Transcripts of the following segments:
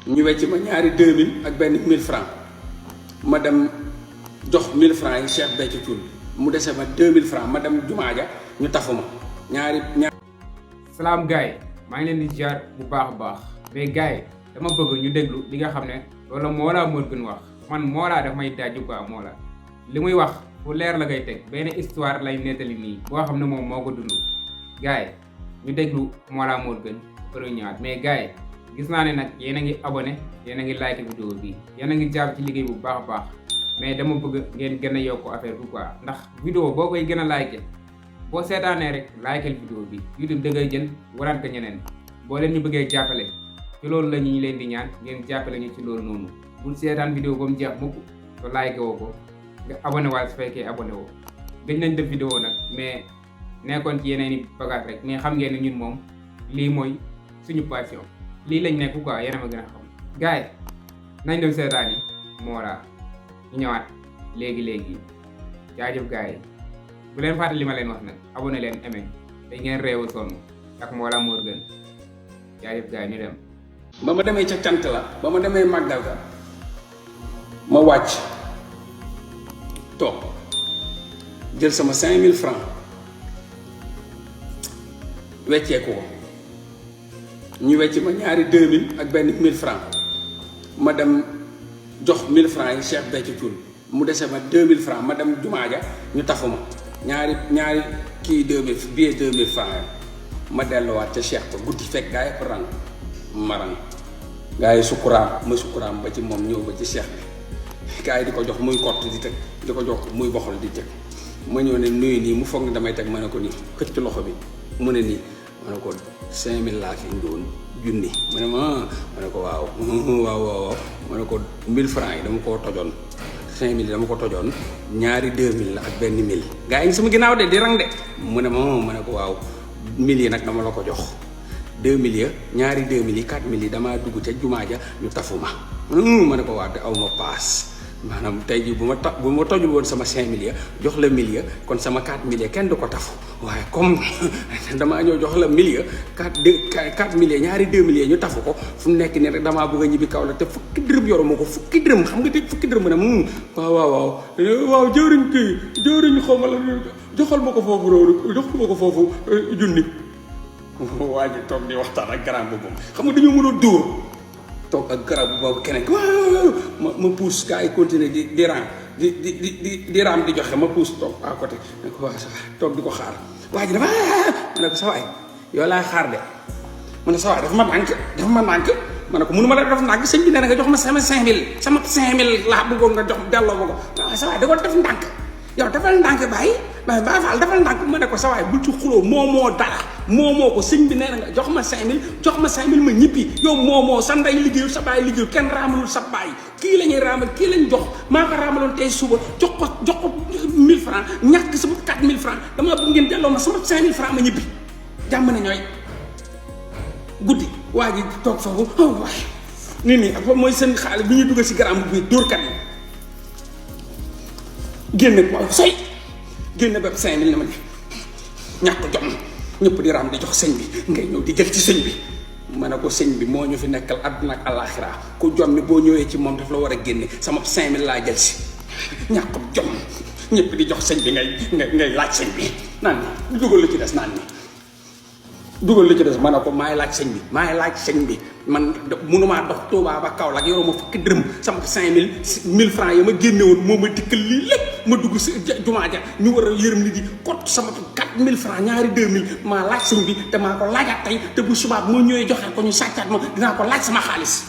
ñu wecc ma ñaari 2000 ak benn 1000 francs ma dem jox 1000 francs yi Cheikh Béthio Thioune mu dese ma 2000 francs ma dem jumaa ja ñu tafu ma ñaari. salaam gars yi maa ngi leen di jaar bu baax a baax mais gars yi dama bëgg ñu déglu li nga xam ne loolu Mollah Morgun wax man Mollah daf may daaju quoi Mollah li muy wax fu leer la koy teg benn histoire lay nettali nii boo xam ne moom moo ko dund gars yi ñu déglu Mollah Morgun pour ñëwaat mais gars yi gis naa ne nag yéen a ngi abonné yéen a ngi like vidéo bi yéen a ngi jàpp ci liggéey bu baax a baax mais dama bëgg ngeen gën a yokk affaire bi quoi ndax vidéo boo koy gën a like boo seetaanee rek likeel vidéo bi YouTube da ngay jël waraan ko ñeneen boo leen ñu bëggee jàppale ci loolu la ñu leen di ñaan ngeen jàppale ñu ci loolu noonu bul seetaan vidéo ba mu jeex mukk te like woo ko nga abonné waat su fekkee abonné woo gëj nañ def vidéo nag mais nekkoon ci yeneen i bagage rek mais xam ngeen ne ñun moom lii mooy suñu passion lii lañ nekk quoi yéen a ma gën a xam gars yi nañ dem seetaan yi Mollah ñu ñëwaat léegi jaajëf gars yi bu leen fàtte li ma leen wax nag abonné leen aimé day ngeen réew sonn ak Mollah Morgun jaajëf gars yi ñu dem. ba ma demee ca cant la ba ma demee màggal ga ma wàcc toog jël sama 5000 francs wecceeku ko ñu wecc ma ñaari 2000 ak benn 1000 francs ma dem jox 1000 francs yi Cheikh Béthio Thioune mu dese ma 2000 francs ma dem jumaa ja ñu tafu ma ñaari kii 2000 billet 2000 francs ma delluwaat ca Cheikh ko guddi fekk gaa yi rang ma rang gaa yi sukkuraam ba ci moom ñëw ba ci Cheikh bi gaa yi di ko jox muy kott di teg di ko jox muy boxal di teg ma ñëw ne nuyu nii mu foog ne damay teg ma ne ko nii xëcc loxo bi mu ne nii ma ne ko 5000 laa fi ndoon junni ma ne ko waaw ma ne ko 1000 francs yi dama koo tojoon 5000 yi dama ko tojoon ñaari 2000 la ak benn 1000 gaa yi ngi sama ginnaaw de di rang de mu ne ma ne ko waaw 1000 yi nag dama la ko jox 2000 ya ñaari 2000 yi 4000 yi damaa dugg ca jumaa ja ñu tafu ma ne ko waaw te aw ma paas maanaam tey jii bu ma tojul woon sama 5000 ya jox la 1000 ya kon sama 4000 ya kenn du ko tafu waaye comme damaa ñëw jox la 1000 ya 4000 ya ñaari 2000 ya ñu tafu ko fu mu nekk nii rek damaa bëgg a ñibbi kaw la te fukki dërëm yoruma ko fukki dërëm xam nga te fukki dërëm mu ne waaw jëwriñ xaw ma la joxal ma ko foofu loolu jox ma ko foofu junni waa ji toog di waxtaan ak garab boobu xam nga dañoo mën a dóor toog ak garab boobu keneen ma pousse gars yi continuer di raam di raam di joxe ma pousse toog à côté ne ko waa sa toog di ko xaar waa ji dafa ma ne ko sa waay yow laay xaar de ma ne sa waay dafa ma nànk ma ne ko mënu ma la def ndànk sëñ bi nee na nga jox ma sama 5000 laa bëggoon nga jox delloo ma ko waaw sa waay da ko def ndànk yow defal ndànk bàyyi Baay Faal defal ndànk ma ne ko sa waay bul ci xuloo moomoo dara moomoo ko sëñ bi nee na nga jox ma 5000 ma ñibbi yow moomoo sa ndey liggéeyul sa baay liggéeyul kenn raamalul sa baay kii la ñuy raamal kii lañ jox maa ko raamaloon tey suba jox ko 1000 francs ñàkk sama 4000 francs damaa bëgg ngeen delloo ma sama 5000 francs ma ñibbi jàmm na ñooy guddi waa ji toog foofu waaye nit ñi ak mooy seen xaalis bi ñuy dugg si garam bi dóorkat yi génne ko say génne ba 5000 na ma ñàkk jom ñëpp di raam di jox sëñ bi ngay ñëw di jël ci sëñ bi ma ne ko sëñ bi moo ñu fi nekkal àdduna ak àllaaxira ku jom mi boo ñëwee ci moom daf la war a génne sama 5000 laa jël si ñàkk jom ñëpp di jox sëñ bi ngay laaj sëñ bi naan ni dugal lu ci des naan ni dugal lu ci des ma ne ko maay laaj sëñ bi man mënumaa dox Tuubaa ba Kaolack yoroo ma fukki dërëm sama 1000 francs yi ma génne woon moo ma dikkal lii lépp ma dugg si jumaa ja ñu war a yërëm nit yi kot sama 4000 francs ñaari 2000 maa laaj sëñ bi te maa ko laajaat tey te bu subaab moo ñëwee joxe ko ñu sàccaat ma dinaa ko laaj sama xaalis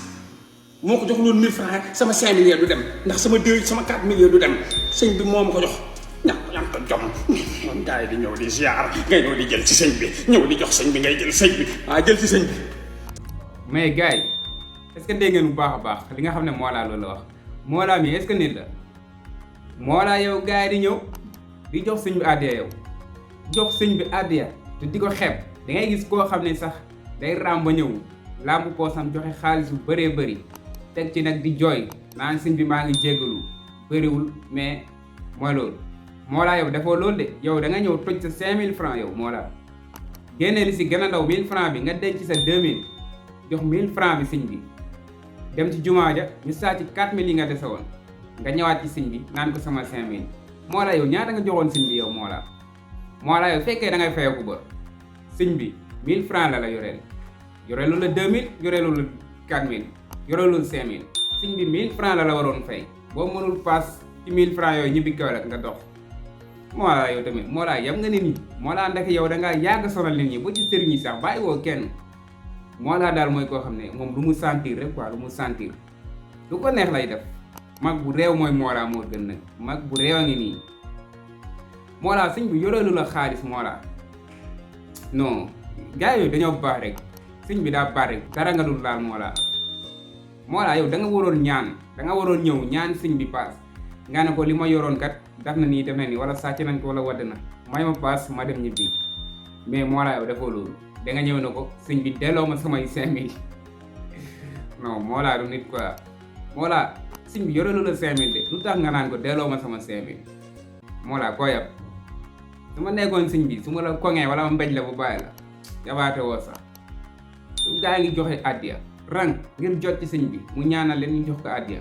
moo ko jox loolu 1000 francs sama 5000 ya du dem ndax sama 4000 ya du dem sëñ bi moo ma ko jox ñàkk jom moom gars yi di ñëw di ziar ngay ñëw di jël ci sëñ bi ñëw di jox sëñ bi ngay jël sëñ bi jël ci sëñ bi. mais gars yi est-ce que dégg ngeen bu baax a baax li nga xam ne Mollah loolu la wax Mollah mi est-ce que nit la Mollah yow gars yi di ñëw di jox sëñ bi àddiya yow jox sëñ bi àddiya te di ko xeeb da ngay gis koo xam ne sax day raam ba ñëw làmb poosam joxe xaalis bu bëree bëri teg ci nag di jooy naan sëñ bi maa ngi jéggalu bëriwul mais mooy loolu Mollah yow dafoo loolu de yow da nga ñëw toj sa 5000 francs yow Mollah génne li si gën a ndaw 1000 francs bi nga denc sa 2000 jox 1000 francs bi sëñ bi dem ci jumaa ja ñu sàcc 4000 yi nga dese woon nga ñëwaat ci sëñ bi naan ko sama 5000 moo la yow ñaata nga joxoon sëñ bi yow moo la yow fekkee da ngay fayeku ba sëñ bi 1000 francs la yoreel yoreelu la 2000 yoreelu la 4000 yoreelu la 5000 sëñ bi 1000 francs la waroon fay boo mënul paas ci 1000 francs yooyu ñibbi Kaolack nga dox moo la yow tamit moo la yam nga ne nii moo la ndek yow da ngaa yàgg sonal nit ñi ba ci sëriñ yi sax bàyyi woo kenn moo la daal mooy koo xam ne moom lu mu sentir rek quoi lu mu sentir lu ko neex lay def mag bu réew mooy Mollah Morgun nag mag bu réew a ngi nii Mollah sëñ bi yoreelu la xaalis Mollah non gars yooyu dañoo baax rek sëñ bi daa baax rek dara nga dul laal Mollah yow da nga waroon ñëw ñaan sëñ bi paas nga ne ko li ma yoroon kat daf na nii def na nii wala sàcc nañ ko wala wadd na may ma paas ma dem ñibbi mais Mollah yow defoo loolu da nga ñëw na ko sëñ bi delloo ma samay 5000 non Mollah du nit quoi Mollah sëñ bi yoreelu la 5000 de lu tax nga naan ko delloo ma sama 5000 Mollah koo yab su ma nekkoon sëñ bi su ma la koŋee wala ma mbéj la bu bàyyi la jabaate woo sax su gaa ngi joxe addiya rang ngir jot ci sëñ bi mu ñaanal leen ñu jox ko addiya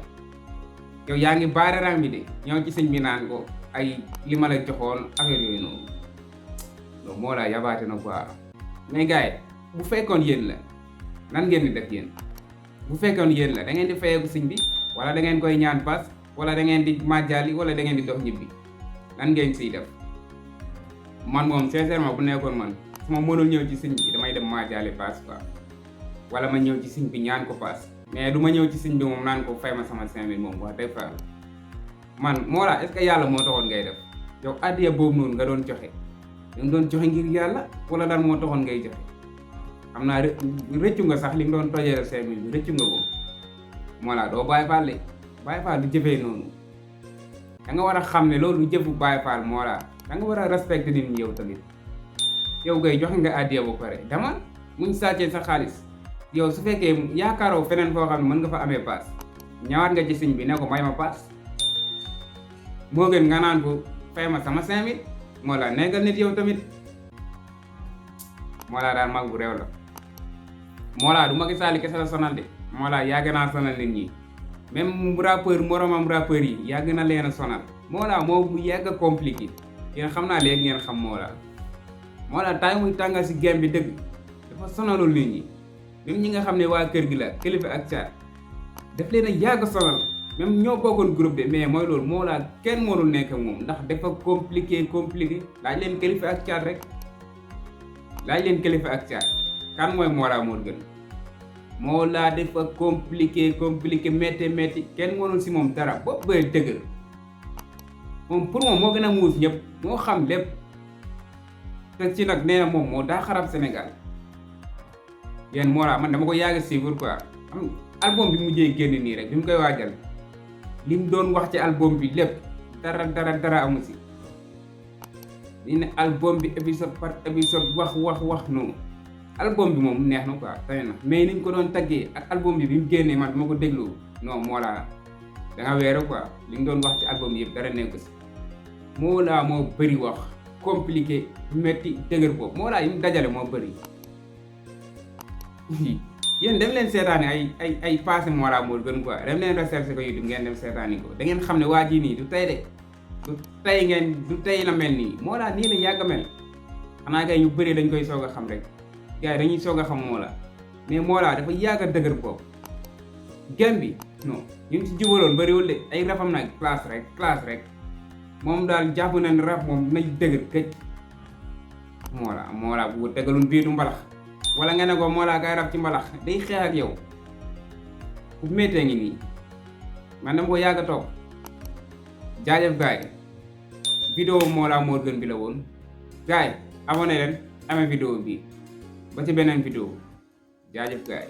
yow yaa ngi baare rang bi de ñëw ci sëñ bi naan ko ay li ma la joxoon affaire yooyu noonu donc Mollah yabaate na quoi mais gars yi bu fekkoon yéen la nan ngeen di def yéen bu fekkoon yéen la da ngeen di fayeeku sëñ bi wala da ngeen koy ñaan paas wala da ngeen di màjjali wala da ngeen di dox ñibbi lan ngeen siy def man moom sincèrement bu nekkoon man su ma mënul ñëw ci sëñ bi damay dem màjjali paas quoi wala ma ñëw ci sëñ bi ñaan ko paas mais du ma ñëw ci sëñ bi moom naan ko fay ma sama 5000 moom wax dëgg fa man Mollah est-ce que yàlla moo taxoon ngay def yow addiya boobu noonu nga doon joxe nga doon joxe ngir yàlla wala lan moo taxoon ngay joxe xam naa rëccu nga sax li nga doon tojee 5000 bi rëccu nga ko Mollah doo Baay Faal du jëfee noonu da nga war a xam ne loolu jëfu Baay Faal Mollah da nga war a respecter nit ñi yow tamit yow ngay joxe nga addiya ba pare dama muñ sàccee sa xaalis yow su fekkee yaakaaroo feneen foo xam ne mën nga fa amee paas ñëwaat nga ci sëñ bi ne ko may ma paas moo gën nga naan ko fay ma sama 5000 Mollah nekkal nit yow tamit Mollah daal mag bu réew la Mollah du Macky Sall kese la sonal de Mollah yàgg naa sonal nit ñi même rappeur moromam rappeur yi yàgg na leen a sonal Mollah moo bu yàgg a compliqué yéen xam naa léegi ngeen xam Mollah tay muy tàngal si game bi dëgg dafa sonalul nit ñi même ñi nga xam ne waa kër gi la Kilifeu ak Thiat daf leen a yàgg sonal même ñoo bokkoon groupe de mais mooy loolu Mollah kenn mënul nekk moom ndax dafa compliqué laaj leen Kilifeu ak Thiat rek laaj leen Kilifeu ak Thiat kan mooy Mollah Morgun Mollah dafa compliqué métti kenn mënul si moom dara ba bëri dëgër moom pour moom moo gën a muus ñëpp moo xam lépp te ci nag nee na moom moo daa xarab Sénégal yéen Mollah man dama ko yàgg suivre quoi am album bi mujjee génn nii rek bi mu koy waajal li mu doon wax ci album bi lépp dara amu si li ne album bi épisode par épisode wax noonu album bi moom neex na quoi tane na mais ni ñu ko doon taggee ak album bi mu génnee man dama ko déglu non Mollah da nga weeru quoi li mu doon wax ci album bi yëpp dara nekk si Mollah moo bëri wax compliqué métti dëgër boobu Mollah yi mu dajale moo bëri yéen dem leen seetaani ay passé Mollah Morgun quoi dem leen recherche ko YouTube ngeen dem seetaani ko da ngeen xam ne waa ji nii du tey de du tey la mel nii Mollah nii la yàgg mel xanaa kay ñu bëri dañ koy soog a xam rek gars yi dañuy soog a xam Mollah mais Mollah dafa yàgg a dëgër boobu gem bi non ñu ci jubaloon bëriwul de ay rapam nag classe rek moom daal jàpp na ne rap moom nañ dëgër këj Mollah bu tegalul biitu mbalax wala nga ne ko Mollah kay rap ci mbalax day xeex ak yow bu méttee ngi nii man dama ko yàgg a toog jaajëf gaay vidéo Mollah Morgun bi la woon gaay abonné leen amee vidéo bi ba ci beneen vidéo jaajëf gaay